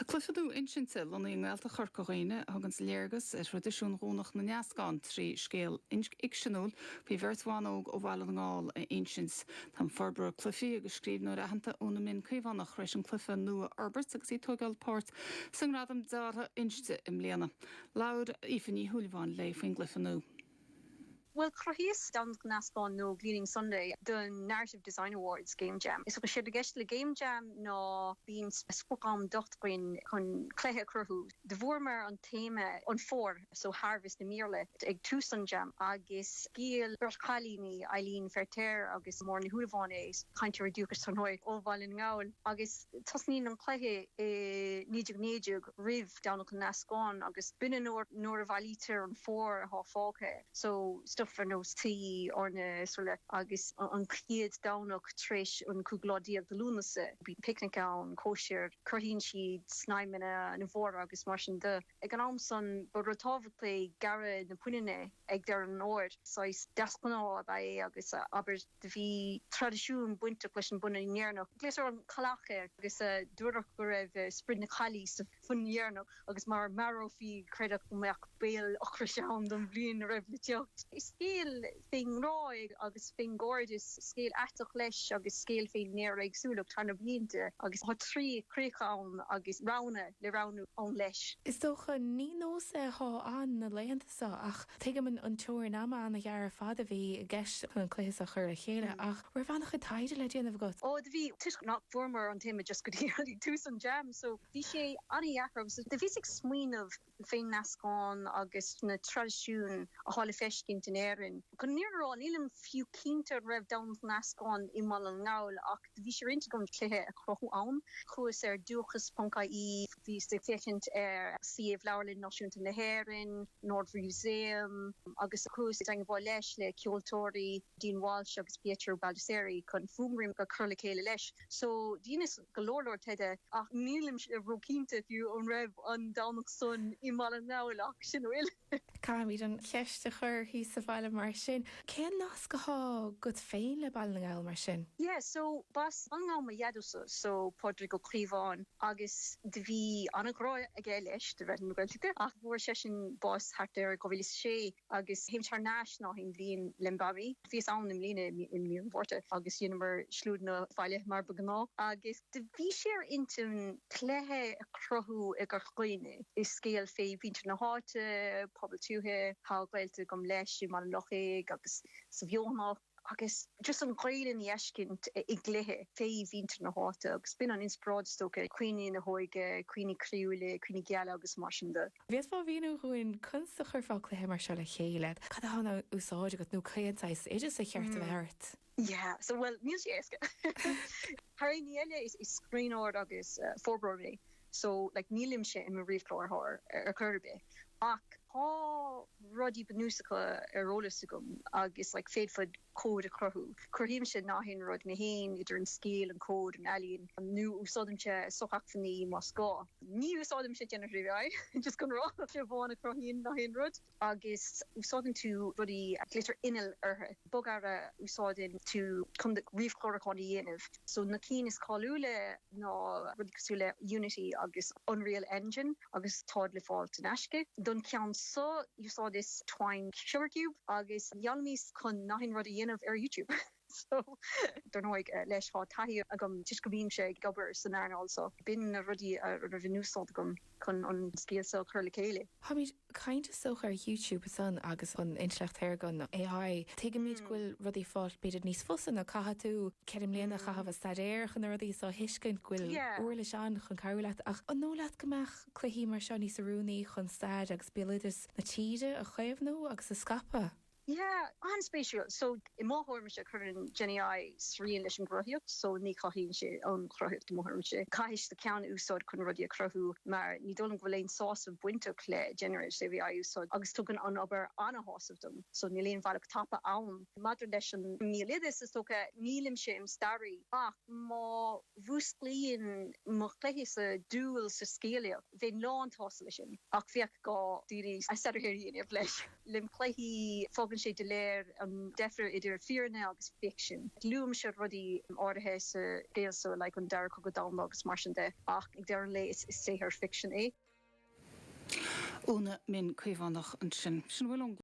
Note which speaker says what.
Speaker 1: Tá cluiche nua insinte lonnaithe i nGaeltacht Chorca Dhuibhne a thuganns léargas ar thraidisiún Dhomhnach na nEascán trí scéal fhicseanúil faoi bheirt bhan óg ó Bhaile na nGall a insint. Tá an forbróir cluichí agus scríbhneoir aitheanta Úna Minh Caomhánach tar éis an cluiche nua a fhorbairt agus í ag tógáil páirt sa nGradam Deartha Inste i mbliana. Labhair Aoife Ní Shúilleabháin léi faoin gcluiche nua.
Speaker 2: Bhuel, chruthaíos Domhnach na nEascán nó Gleaning Sunday don Narrative Design Awards Game Jam. Is séard i gceist le Game Jam ná bíonn sprioc-am docht againn chun cluiche a chruthú. Do bhfuaireamar an téama an fómhar, so harvest i mBéarla, ag tús an jam agus scríobh beirt chailíní, Eileen Feirtéar agus Máire Ní Shúilleabháin é, cainteoirí dúchais dar ndóigh ó Bhaile na nGall. Agus tosnaíonn an cluiche i 1919 roimh Domhnach na nEascán agus b'in an uair nuair a bhailítear an fómhar athá fágtha. So stuff ar nós tuí, eorna is araile agus an chéad Domhnach tar éis an cúigiú lá déag de Lúnasa bíonn picnic ann, cóisir, cruthaíonn siad snaidhmeanna na bhfómhar agus mar sin de. Ag an am san ba rud tábhachtach é gearradh na puininne ag deireadh an fhómhair. Saghas deasghnáth ab ea é agus abair do bhí traidisiún bainteach leis an bpunann dheireanach. Glaoitear an cailleach air agus dúradh go raibh sprid na caillí sa phunann dheireanach agus mara mbearrófaí creideadh go mbeadh baol ocrais ann don bhliain a raibh le teacht. Is scéal fén ngrá é agus fén gcairdeas, scéal aiteach leis agus scéal fén néaréagsúlacht thar na blianta agus tá trí chríoch ann agus roghanna le roghnú ann leis.
Speaker 3: Is dócha, ní nós é athá ann na laethanta seo ach tuigim an teorainn ama an-ghearr ar fad a bhí i gceist chun an cluiche seo a chur le chéile ach raibh an-chuid taighde le déanamh agat?
Speaker 2: Ó, do bhí, toisc nach bhfuaireamar an téama just go dtí tús an jam so bhí sé an-dheacair agus do bhíos ag smaoineamh fén n-eascán agus na traidisiúin athá le feiscint in Éirinn. Chun an fhírinne a rá, nílim fiú cinnte an raibh Domhnach na nEascán i mBaile na nGall ach do bhí sé ar intinn agam cluiche a chruthú ann. Chuas ar dúchas.ie, bhíos ag féachaint ar suíomh Leabharlann Náisiúnta na hÉireann, an Ard-Mhúsaem agus chuas i dteangmháil leis le ceoltóirí Dean Walsh agus Pietro Baldisseri chun fuaimrian a chur le chéile leis. So dheineas go leor leor taighde ach nílimse ró-chinnte fiú an raibh an Domhnach san i mBaile na nGall ach sin a bhfuil.
Speaker 3: Caithfimid an cheist a chur thíos sa bhaile mar sin. Cén nasc athá agat féin le Baile na nGall mar sin?
Speaker 2: Yeah so b'as Baile na nGall mo dhaideo-sa, so Pádraig Ó Caomháin agus do bhí an-ghrá aige leis do Raidió na Gaeltachta ach fuair seisean bás thart ar 2006 agus théimse thar n-ais nach aon bhliain lem mhamaí. Bhíos ann i mbliana i mí an Mhárta agus dheineamar slua na bhaile mar ba ghnáth agus do bhí sé ar intinn cluiche a chruthú i gCorca Dhuibhne. Is scéal fé mhuintir na háite, pobal tuaithe, tá gaolta agam leis i mBaile an Lochaigh agus sa Bheothanach. Agus just an Ghaelainn a fheiscint i gcluiche fé mhuintir na háite agus b'in an inspioráid is dócha, cuimhní na hóige, cuimhní croíúla, cuimhní geala agus mar sin de.
Speaker 3: Bhféadfá a mhíniú dhúinn conas a chuirfeá cluiche mar seo le chéile? Cad atá in úsáid agat nó cén saghas oideas a cheart a bheith ort?
Speaker 2: Yeah, so bhuel níl sé éasca. Thar aon ní eile is scríbhneoir agus forbróir mé so like nílimse i mo ríomhchláraitheoir ar chor ar bith ach tá rudaí bunúsacha ar eolas agam agus like féadfad cód a chruthú. Cruthaímse nach aon rud mé féin idir an scéal, an cód, an ealaín nó úsáidimse sochacmhainní más gá. Ní úsáidimse generative AI just chun rá mise amháin a chruthaíonn nach aon rud. agus úsáideann tú rudaí a ghlaoitear innill orthu, bogearra a úsáideann tú chun do ríomhchlárúchán a dhéanamh. So na cinn is cáiliúla ná rudaí cosúil le Unity agus Unreal Engine agus táid le fáil in aisce. Don cheann seo úsáideas Twine Sugarcube agus d'fhoghlaimíos chun nach aon rud a dhéanamh ar YouTube. So, dar ndóigh, leis, tá taithí agam toisc go mbímse ag obair san earnáil so b'in na rudaí a raibh in úsáid agam chun an scéal seo a chur le chéile.
Speaker 3: Táimid ag caint is dócha ar YouTube ansan agus an intleacht shaorga, an AI. Tuigimid go bhfuil rudaí fáil b'fhéidir níos fusa nó caithfidh tú 4 mbliana a chaitheamh ag staidéar chun na rudaí seo a thuiscint, go bhfuil uirlis ann chun cabhrú leat. Ach an dóigh leat go mbeadh cluichí mar seo níos oiriúnaí chun stair agus béaloideas na tíre a chaomhnú agus a scaipeadh?
Speaker 2: Yeah, an-spéisiúil. So, i mo thuairimse, cuireann Gen AI srian leis an gcruthaíocht, so ní chothaíonn sé an chruthaíocht i mo thuairimse. Caithfidh do cheann a úsáid chun rudaí a chruthú mar ní dóigh liom go bhfuil aon sásamh bainteach le generative AI a úsáid agus tugann an obair an-shásamh dom, so níl aon bhealach tapa ann. Maidir leis an mbéaloideas, is dócha, nílimse im staraí ach má mhúsclaíonn mo chluiche-sa dúil sa scéalaíocht, bheinn lán-tsásta leis sin ach bheadh gá daoine a staidéar a dhéanamh leis. Lem chluichí, fágann. sé doiléir an deifir idir fírinne agus ficsean. Luaimse rudaí áirithe sa scéal so like an Dara Cogadh Domhanda agus mar sin de ach ag deireadh an lae is saothar ficsin é.
Speaker 1: Úna Minh Caomhánach ansin. Sin a bhfuil ón.